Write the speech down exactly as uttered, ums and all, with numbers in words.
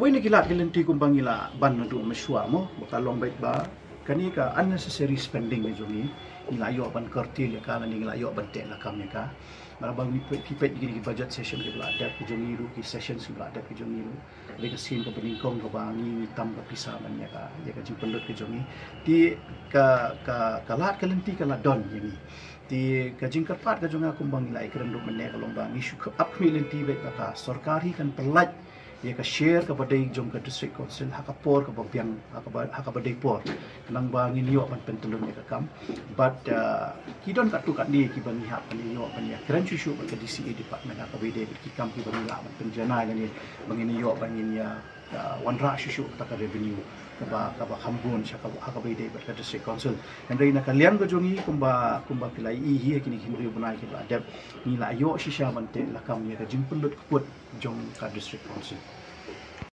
Kine ki lad ki lynti kumba ngi la ban naduh mynshwa mo, ba ka long beit ba kane ka unnecessary spending ka jong ngi, ngi la ïoh ban curtail ïa ka, lane ngi la ïoh ban teh lakam ïa ka. Namar ba ngi peit, phi peit kine ki budget session kiba la dep ki jong ngi ruh, ki sessions kiba la dep ki jong ngi ruh, ka dei ka sien kaba nyngkong kaba ngi, ngi tam ka pisa ban ïa ka, ïa ka jingpynlut ka jong ngi. Te ka, ka, ka lad ka lynti ka la don ïa ngi. Te ka jingkyrpad ka jong nga kumba ngi la ïakren ruh mynne ka long ba ngi shu ap khmih lynti beit ba ka sorkar hi kan pyllait ïa ka share kaba dei jong ka District Council ha ka por kaba biang, ha kaba, ha kaba dei por, khnang ba ngin ïoh ban pyntyllun ïa ka kam. Bad, uh, ki don katto katne kiba ngi hap ban ïoh ban ïakren shuh shuh bad ka D C A department ha kaba ïadei bad ki kam kiba ngi lah ban pynjanai lane ba ngin ïoh ban ngin ïa, uh, wanrah shuh shuh kata ka revenue kaba, kaba kham bun sha kaba, ha kaba ïadei bad ka District Council. Hynrei na ka liang ka jong ngi kumba, kumba phi la ïohi ha kine ki hynriew bnai kiba la dep, ngi la ïoh shisha ban teh lakam ïa ka jingpynlut kput jong ka District Council.